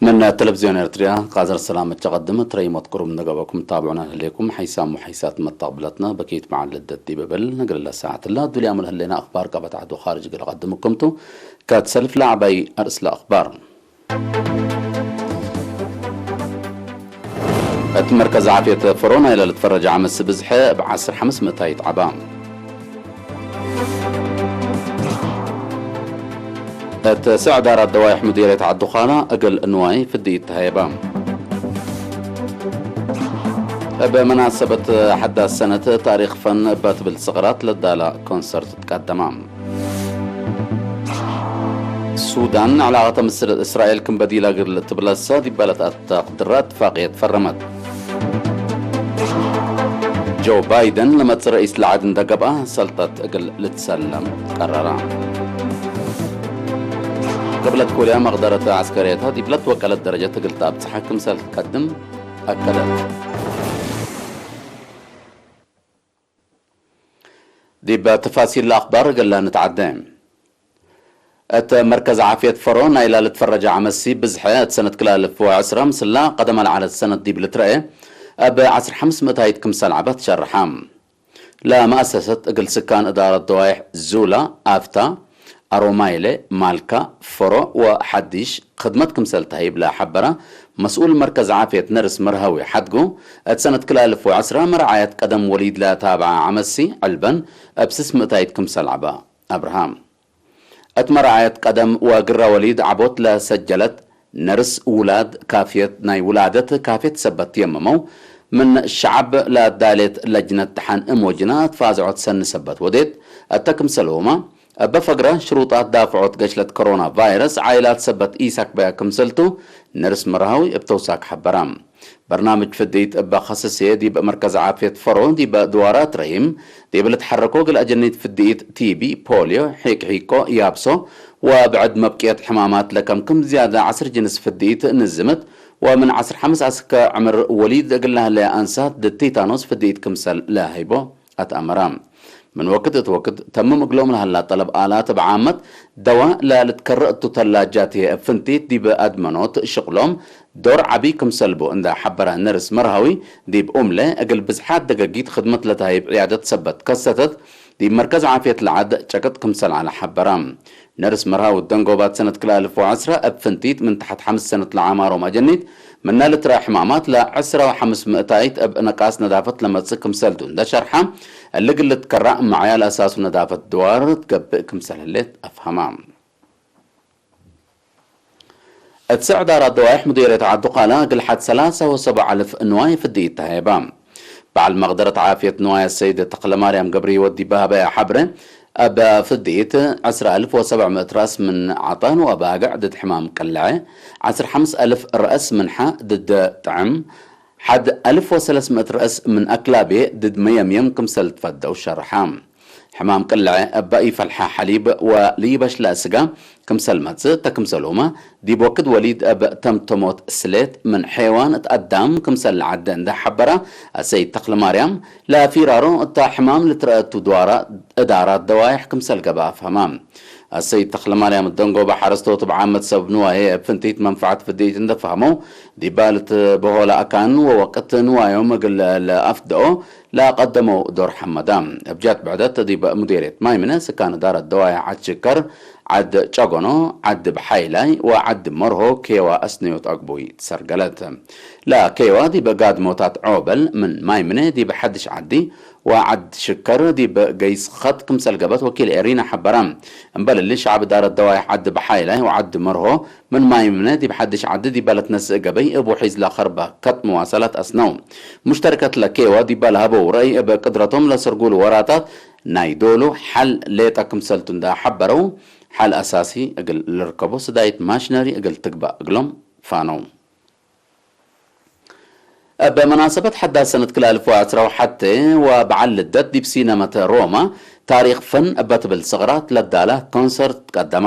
من تلفزيون إرتريا قازر السلام التقدم تريمت كرم نقبكم تابعونا هليكم حيسام وحيسات متقبلتنا بكيت مع اللدت دي ببل نقل لساعة الله دوليا من هلينا أخبار قبت عدو خارج قل قدمكم تو كاتسلف لعبي أرسل أخبار. እቲ መርከዝ ዓፍየት ፈሮ ናይ ለልት ፈረጃ ዓመስ ብዝሐ ብ ዓሰርተ ሓሙሽተ ምእታይት ዓባ። እቲ ስዕዳር ኣደዋይሕ ሙዲርየት ዓዲ ዃላ እግል ንዋይ ፍድኢት ተሃየባ። እብ መናሰበት ሓዳስ ሰነት ታሪኽ ፈን እባ ትብል ስቕራት ለዳላ ኮንሰርት ትቀደማ። ሱዳን ዕላቐተ ምስ እስራኤል ክም በዲላ እግል ትብለሰ ዲበለት ኣታ ቅድራ እትፋቅየት ፈረመት። ጆ ባይደን ለመጽእ ረኢስ ለዓድ እንደ ገብኣ ሰልጠት እግል ልትሰለም ቀረራ። ቅብለት ኮርያ መቕደረት ዓስከርየታ ዲብለት ወቀለት ደረጀት እግል ተኣብጽሓ ክምሰል ትቀድም ኣከደት። ዲብ ተፋሲል ኣኽባር ገላ ንትዓደ። እት መርከዝ ዓፍየት ፈሮ ናይ ላለት ፈረጃ ዓመሲ ብዝሐ እት ሰነት ክላልፍ ወዕስራ ምስላ ቀደማ ለዓለት ሰነት ዲብ ልትረአ እብ ዓሰርተ ሓሙሽተ ምእታይት ክምሰል ዓባት ሸርሓ። ለመኣሰሰት እግል ስካን እዳረት ደዋይሕ ዙላ ኣፍታ ኣሮማይለ ማልካ ፈሮ ወሓዲሽ ክድመት ክምሰል ተሂብ ለሓበራ መስኡል መርከዝ ዓፍየት ነርስ መርሃዊ ሓድጉ እት ሰነት ክላልፍ ወዕስራ መርዓየት ቀደም ወሊድ ለታብዓ ዓመሲ ዕልበን እብ ስስ ምእታይት ክምሰል ዓባ። ኣብርሃም። እት መርዓየት ቀደም ወግረ ወሊድ ዓቦት ለሰጀለት ነርስ ውላድ ካፍየት ናይ ውላደት ካፍየት ሰበት የመመው ምን ሸዓብ ለዳሌት ለጅነት ደሓን እሞጅና እትፋዝዖት ሰኒ ሰበት ወዴት እተ ክምሰልሁማ እበ ፈግረ ሽሩጣት ዳፍዖት ገሽለት ኮሮና ቫይረስ ዓይላት ሰበት ኢሳክበያ ክምሰልቱ ነርስ መርሃዊ እብ ተውሳክ ሓበራ። በርናምጅ ፍድኢት እበ ኸሰስየ ዲብ መርከዝ ዓፍየት ፈሮ ዲበ ድዋራት ረሂም ዲብ ልትሐረኮ እግል ኣጀኒት ፍድኢት ቲቢ፣ ፖልዮ፣ ሒቅሒቆ፣ ያብሶ ወብዕድ መብቅየት ሕማማት ለከምክም ዝያዳ ዓስር ጅንስ ፍድኢት ንዝምት ወምን ዓስር ሓምስ ኣስከ ዕምር ወሊድ እግል ለህለያ ኣንሳት ድቲታኖስ ፍድኢት ክምሰል ለሃይቦ ኣትኣመራ። ምን ወክድ እት ወክድ ተምም እግሎም ለሀላ ጠለብ ኣላት እብ ዓመት ደዋ ለልትከረእ እቱ ተላጃት ህዬ እብ ፍንቲት ዲብ ኣድመኖት ሽቅሎም ዶር ዐቢ ክምሰልቡ እንዳ ሐበረ ነርስ መርሃዊ ዲብ ኡምለ እግል ብዝሓት ደገጊት ክድመት ለተሀይብ ዕያደት ሰበት ከሰተት ዲብ መርከዝ ዓፍየት ለዓድ ጨቅጥ ክምሰል ዐለ ሐበራ። ነርስ መርሃዊ ደንጎባት ሰነት ክልኣልፍ ወዐስራ እብ ፍንቲት ምን ተሐት ሐምስ ሰነት ለዓማሮም ኣጀኒት ምነ ልትረ ሕማማት ለዐስራ ወሐምስ ምእታይት እብ ነቃስ ነዳፈት ለመጽእ ክምሰልቱ እንደ ሸርሐ፣ እሊ ግልት ከራእ መዕያ ለአሳሱ ነዳፈት ድዋር ትገብእ ክምሰል ህሌት አፍሀማ። እት ሰዕዳር ኣደዋይሕ ሙዲርየት ዓዲ ቃላ እግል ሐድ ሰላሳ ወሰብዓ አልፍ ንዋይ ፍድኢት ተሃየባ። በዓል መቅደረት ዓፍየት ንዋይ አሰይድ ተክለማርያም ገብረህይወት ዲበ ሀበያ ሐብረ፣ እብ ፍድኢት ዐስር አልፍ ወሰብዕ ምእት ረአስ ምን ዓጣን ወአባግዕ ድድ ሕማም ቅልዐ፣ ዐስር ሐምስ አልፍ ረአስ ምንሓ ድድ ጥዕም፣ ሐድ አልፍ ወሰለስ ምእት ረአስ ምን አክላቤ ድድ መየምየም ክምሰል ትፈደው ሸርሐ። ሕማም ቅልዐ እበ ኢፈልሐ ሐሊብ ወልይበሽለ ስጋ ክምሰል መጽእ ተክምሰልሁመ፣ ዲብ ወክድ ወሊድ እብ ተምተሞት ስሌት ምን ሐይዋን እት አዳም ክምሰል ለዐደ እንደ ሐበረ አሰይድ ተክለማርያም፣ ለፊራሮ እታ ሕማም ልትረአ እቱ ድዋራ እዳራት ደዋይሕ ክምሰል ገብአ አፍሀማ። አሰይድ ተክለማርያም ደንጎበ ሐረስቶት እብ ዓመት ሰብ ንዋየ እብ ፍንቲት መንፈዓት ፍድኢት እንደ ፈህመው፣ ዲባ ልትበሆ ለአካን ወወቅት ንዋዮም እግል ለአፍደኦ ለቀደመው ዶር ሐመዳ። እብ ጃት ብዕደት ዲብ ሙዴርየት ማይምነ ስካን እዳረት ደዋይሕ ዐድ ሽከር፣ ዐድ ጨጎኖ፣ ዐድ ብሓይላይ ወዐድ መርሆ ኬዋ አስነዮት አግቡይ ትሰርገለት። ለኬዋ ዲብ ጋድሞታት ዖበል ምን ማይምነ ዲብ ሐድሽ ዐዲ ወዐድ ሽከር ዲብ ገይስ ኸጥ ክምሰል ገብአት ወኪል ኤሪና ሐበራ። እምበል እሊ ሸዕብ እዳረት ደዋይሕ ዐድ ብሓይላይ ወዐድ መርሆ ምን ማይምነ ዲብ ሐድሽ ዐዲ ዲባ ለትነስእ ገበይ እብ ውሒዝ ለኸርበ ከጥ መዋሰላት አስነው። ሙሽተርከት ለኬዋ ዲባ ለሀበው ረአይ እብ ቅድረቶም ለስርጉል ወራታት ናይ ዶሉ ሐል ሌጠ ክምሰልቱ እንዳ ሐበረው፣ ሐል አሳሲ እግል ልርከቦ ስዳይት ማሽነሪ እግል ትግባእ እግሎም ፋነው። እብ መናሰበት ሐዳስ ሰነት ክልተ አልፍ ወዐስራ ወሐተ ወበዓል ልደት ዲብ ሲነመተ ሮማ ታሪክ ፈን እበ ትብል ስቕራት ለዳለ ኮንሰርት ቀደማ።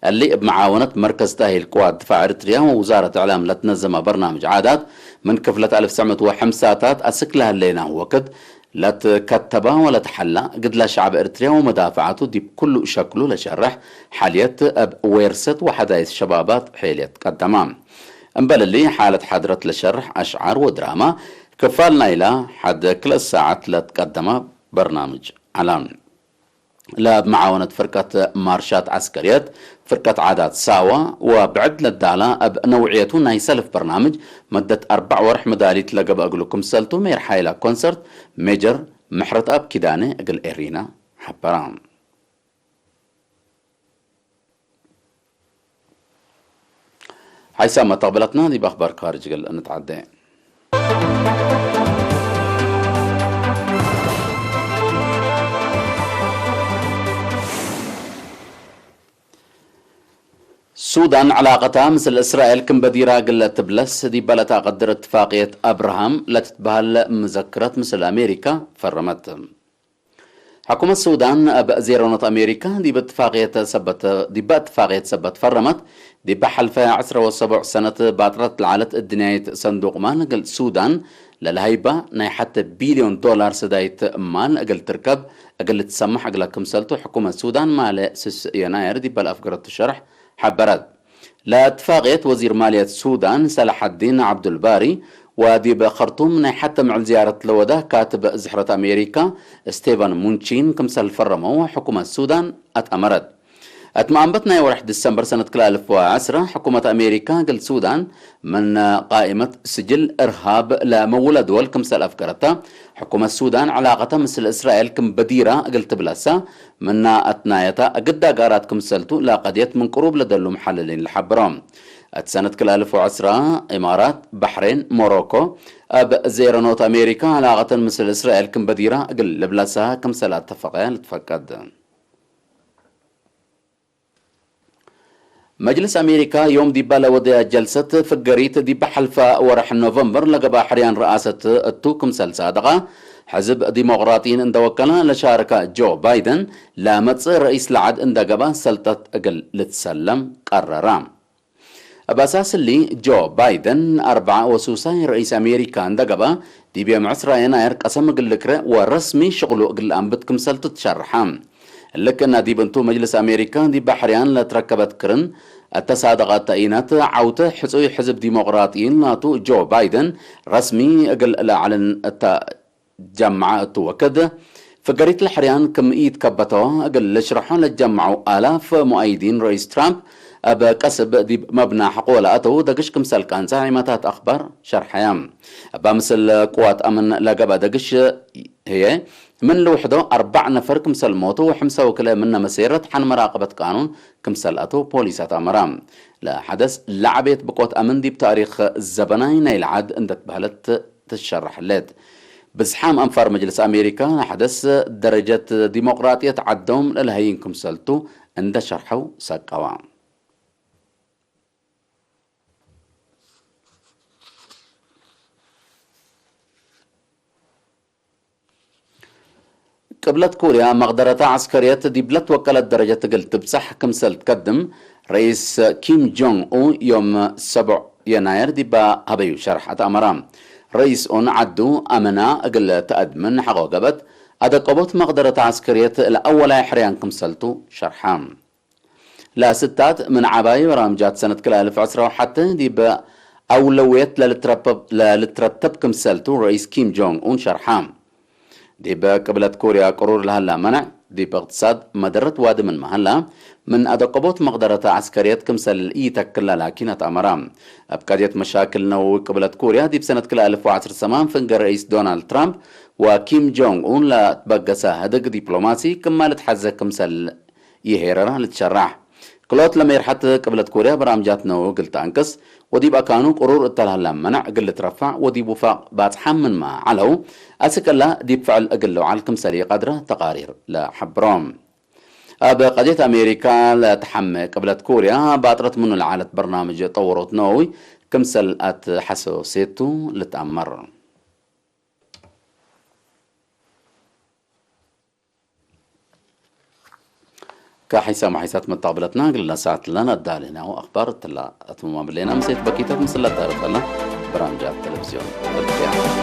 እሊ እብ መዓወነት መርከዝ ተእሂል ቅዋት ድፋዕ ኤርትርያ ወውዛረት እዕላም ለትነዘመ በርናምጅ ዓዳት ምን ክፍለት አልፍ ትስዕ ምእት ወሐምሳታት አስክ ለህሌና ወክድ ለትከተባ ወለትሐላ ግድላ ሸዕብ ኤርትርያ ወመዳፍዓቱ ዲብ ኩሉ ሸክሉ ለሸርሕ ሐልየት እብ ዌርሰት ወሐዳይስ ሸባባት ሔልየት ቀደማ። እምበልሊ ሓለት ሓድረት ለሸርሕ ኣሽዓር ወድራማ ክፋል ናይላ ሓደ ክልተ ሰዓት ለትቀደማ በርናምጅ ዓላም ለብመዓወነት ፍርቀት ማርሻት ዓስከርየት ፍርቀት ዓዳት ሳዋ ወብዕድ ለዳላ ኣብ ነውዕየቱ ናይ ሰልፍ በርናምጅ መደት ኣርባዕ ወርሕ መዳሊት ለገበ እግሉ ክምሰልቱ ሜር ሓይላ ኮንሰርት ሜጀር ምሕረትኣብ ኪዳነ እግል ኤሪና ሓበራ። ሓይሳብ መተቕበላትና ዲብ ኣኽባር ካርጅ ገል እንተዓደ። ሱዳን ዕላቐታ ምስል እስራኤል ክምበዲራ ግለ ትብለስ ዲበለታ ቅድር እትፋቅየት ኣብርሃም ለትትበሃል ምዘክረት ምስል ኣሜሪካ ፈረመት። ሕኩመት ሱዳን ኣብ ዜሮኖት ኣሜሪካ ዲበ እትፋቅየት ሰበት ፈረመት። ዲበ ሓልፈ ዕስራ ወሰቡዕ ሰነት ባጥረት ለዓለት እድንያይት ሰንዱቅ ማል እግል ሱዳን ለለሃይባ ናይ ሓተ ቢልዮን ዶላር ስዳይት ማል እግል ትርከብ እግል ትሰማሕ እግለ ክምሰልቱ ሕኩመት ሱዳን ማለ ስስ የናየር ዲበል ኣፍገረቱ ሸርሕ ሓበረት። ለእትፋቅየት ወዚር ማልየት ሱዳን ሰላሐዲን ዓብዱልባሪ ወዲብ ኸርቱም ናይ ሓተ ምዕል ዝያረት ለወዳ ካትብ ዝሕረት ኣሜሪካ ስቴቨን ሙንቺን ክምሰል ፈረመው ሕኩመት ሱዳን ኣትኣመረት። እት መኣንበት ናይ ወርሕ ዲሰምበር ሰነት ክላልፍ ወዐስራ ሕኩመት ኣሜሪካ ግል ሱዳን ምን ቃኢመት ስጅል እርሃብ ለመውለ ድወል ክምሰል ኣፍገረታ። ሕኩመት ሱዳን ዕላቀታ ምስል እስራኤል ክም በዲራ እግል ትብለሳ ምና ኣትናየታ እግድ ኣጋራት ክምሰልቱ ለቀድየት ምን ቅሩብ ለደሉ መሓለሊን ለሓብሮም። እት ሰነት ክላልፍ ወዐስራ ኢማራት፣ ባሕሬን፣ ሞሮኮ ኣብ ዜረኖት ኣሜሪካ ዕላቀተን ምስል እስራኤል ክም በዲራ እግል ልብለሳ ክምሰል ኣተፈቀ ልትፈቀድ። መጅልስ ኣሜሪካ ዮም ዲባ ለወደያ ጀልሰት ፍገሪት ዲባ ሐልፋ ወርሕ ኖቨምበር ለገባ ሕርያን ረኣሰት እቱ ክምሰል ሳደቃ ሕዝብ ዲሞቅራጢን እንደወከላ ለሻርካ ጆ ባይደን ለመጽእ ረኢስ ለዓድ እንደገባ ሰልጠት እግል ልትሰለም ቀረራ። እብ ኣሳስሊ ጆ ባይደን ኣርብዓ ወሱሳይ ረኢስ ኣሜሪካ እንደገባ ዲብ ዮም ዕስራ የናየር ቀሰም እግል ልክረ ወረስሚ ሽቅሉ እግል ኣንብት ክምሰልቱ ትሸርሓ። ልክ እና ዲብ እንቱ መጅልስ ኣሜሪካ ዲብ ባሕርያን ለትረከበት ክርን እተሳደቐት ተኢነት ዓውተ ሕጹይ ሕዝብ ዲሞቅራጢን ናቱ ጆ ባይደን ረስሚ እግል ለዓልን እተ ጀምዓ እቱ ወክድ ፍገሪት ለሕርያን ክም ኢትከበተዋ እግል ልሽርሖ ለጀምዐው ኣላፍ ሙኣይዲን ረኢስ ትራምፕ እብ ቀስብ ዲብ መብና ሕቆ ለኣተው ደግሽ ክምሰል ቃንጻ ዒማታት ኣኽባር ሸርሐያ። እባ ምስል ቅዋት ኣምን ለገባ ደግሽ ህየ ምን ልውሕዶ ኣርባዕ ነፈር ክምሰል ሞቱ ወሕምሰ ወክልኤ ምነ መሴረት ሓን መራቀበት ቃኑን ክምሰል ኣተው ፖሊሳት ኣመራ። ለሓደስ ለዓቤት ብቆት ኣምን ዲብ ታሪኽ ዘበናይ ናይ ለዓድ እንደትበህለት ትሸራሕለት። ብዝሓም ኣንፋር መጅልስ ኣሜሪካ ንሓደስ ደረጀት ዲሞቅራጥየት ዓዶም ለልሀይን ክምሰልቱ እንደ ሸርሐው ሰቀዋ። ቅብለት ኮርያ መቕደረታ ዓስከርየት ዲብለት ወቀለት ደረጀት እግል ትብጻሕ ክምሰል ትከድም ረኢስ ኪም ጆንግ ኡ ዮም ሰብዕ የናየር ዲባ ሀበዩ ሸርሕ ኣተኣመራ። ረኢስ ኡን ዓዱ ኣመና እግል ተኣድምን ሓቆ ገበት ኣደቀቦት መቕደረታ ዓስከርየት ለኣወላይ ሕርያን ክምሰልቱ ሸርሓ። ለስታት ምን ዓባይ በራምጃት ሰነት ክልተ ኣልፍ ዕስራ ወሓደ ዲብ ኣውለውየት ለልትረተብ ክምሰልቱ ረኢስ ኪም ጆንግ ኡን ሸርሓ። ዲብ ቅብለት ኮርያ ቅሩር ለሀላ መነዕ ዲብ እቅትሳድ መደረት ዋዲ ምን መሀላ ምን ኣደቀቦት መቅደረተ ዐስከርየት ክምሰል ኢተክል ላኪን ኣትኣመራ። እብ ቀድየት መሻክል ነወዊ ቅብለት ኮርያ ዲብ ሰነት ክልተ ኣልፍ ወዐስር ሰማን ፍንገ ረኢስ ዶናልድ ትራምፕ ወኪም ጆንግ ኡን ለትበገሰ ህድግ ዲፕሎማሲ ክም ማለት ሐዘ ክምሰል ይሄረራ ልትሸራሕ። ክሎት ለመይርሐት ቅብለት ኮርያ በራምጃት ነው እግል ተአንቅስ ወዲብ አካኑ ቅሩር እተልሃላ መናዕ እግል ልትረፋዕ ወዲብ ውፋቅ ባጽሓም ምንማ ዐለው አስክ እላ ዲብ ፍዕል እግል ለውዓል ክምሰል ኢቀድረ ተቃሪር ለሐብሮም። ኣብ ቀድየት አሜሪካ ለተሐመ ቅብለት ኮርያ ባጥረት ምኑ ለዓለት በርናምጅ ጠወሮት ነወዊ ክምሰል አትሐሰሴቱ ልትአመር። ከሐይሳ መሐይሳት መጣቅብለትና ግልና ሰዓት ለና ዳሊናው አኽባር ትላ አትሙማ ብሌና ምሴት በኪተት ምስላ ታረፈላ በራምጃ ቴሌቪዝዮን ኢትዮጵያ።